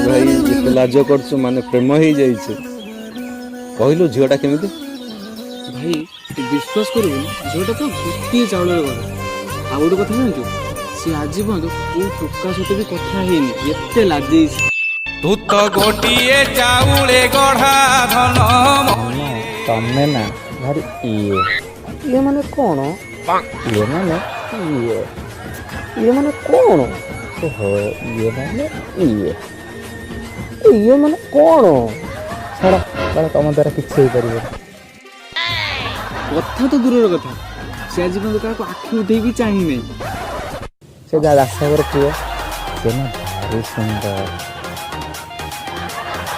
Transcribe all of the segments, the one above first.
ଭାଇ, ଏତେ ଲାଜ କରୁଛୁ ମାନେ ପ୍ରେମ ହେଇଯାଇଛି। କହିଲୁ, ଝିଅଟା କେମିତି? ଭାଇ, ତୁ ବିଶ୍ୱାସ କରିବୁନି, ଝିଅଟା ତ ଗୋଟିଏ ଚାଉଳରେ ଗଢ଼ା। ଆଉ ଗୋଟେ କଥା ଜାଣିଛୁ, ସିଏ ଆଜି ପର୍ଯ୍ୟନ୍ତ କୋଉ ଟୋକା ସହିତ ବି କଥା ହେଇନି, ଏତେ ଲାଜେଇଛି। ତୁ ତ ଗୋଟିଏ ଚାଉଳେ ଗଢ଼ା ଧନ। ତମେ ନା ଭାରି ଇଏ। ଇଏ ମାନେ କ'ଣ? ଇଏ ମାନେ ଇଏ। ଇଏ ମାନେ କ'ଣ? ଓହୋ, ଇଏ ମାନେ ଇଏ। ଇଏ ମାନେ କ'ଣ? ଛାଡ଼ ଛାଡ଼, ତମ ଦ୍ୱାରା କିଛି ହେଇପାରିବନି। କଥା ତ ଦୂରର କଥା, ସେ ଆଜି ପର୍ଯ୍ୟନ୍ତ କାହାକୁ ଆଖି ଉଠେଇକି ଚାହିଁ ନାହିଁ। ସେ ଯାହା ଦାସଙ୍କର ପୁଅ, ସେ ନା ଭାରି ସୁନ୍ଦର।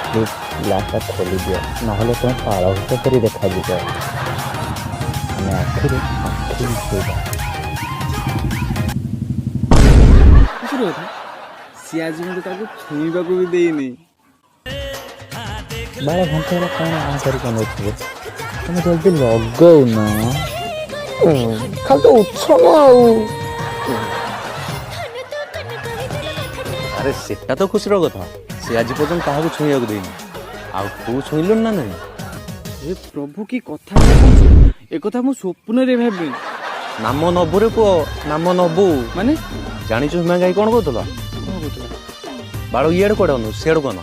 ପ୍ଲିଜ୍ ଗ୍ଲାସଟା ଖୋଲିଦିଅ, ନହେଲେ ତୁମେ ପାଳଭୂତ ପରି ଦେଖାଯିବ। ଆମେ ଆଖିରେ ଆଖି ମିଶେଇବା। ଖୁସିର କଥା, ସିଏ ଆଜି ପର୍ଯ୍ୟନ୍ତ କାହାକୁ ଛୁଇଁବାକୁ ବି ଦେଇନି। 12 ଘଣ୍ଟା ହେଲା, କ'ଣ ଆଁ କରିକି ଅନଉଥିବ? ତମେ ଜଲ୍ଦି ଲଗଉନ। ଖାଲି ତ ଉଛନ ଆଉ। ଆରେ, ସେଟା ତ ଖୁସିର କଥା, ସେ ଆଜି ପର୍ଯ୍ୟନ୍ତ କାହାକୁ ଛୁଇଁବାକୁ ଦେଇନି। ଆଉ ତୁ ଛୁଇଁଲୁଣି ନା ନାହିଁ? ହେ ପ୍ରଭୁ, କି କଥା କହୁଛୁ! ଏକଥା ମୁଁ ସ୍ୱପ୍ନରେ ଭାବିନି। ନାମ ନବୁ ରେ ପୁଅ, ନାମ ନବୁ। ମାନେ? ଜାଣିଛୁ, ହିମା ଗାଈ କ'ଣ କହୁଥିଲା? କ'ଣ କହୁଥିଲା? ବାଳ, ଇଆଡ଼େ କୁଆଡ଼େ ଅନୁ, ସିଆଡ଼କୁ ଅନ।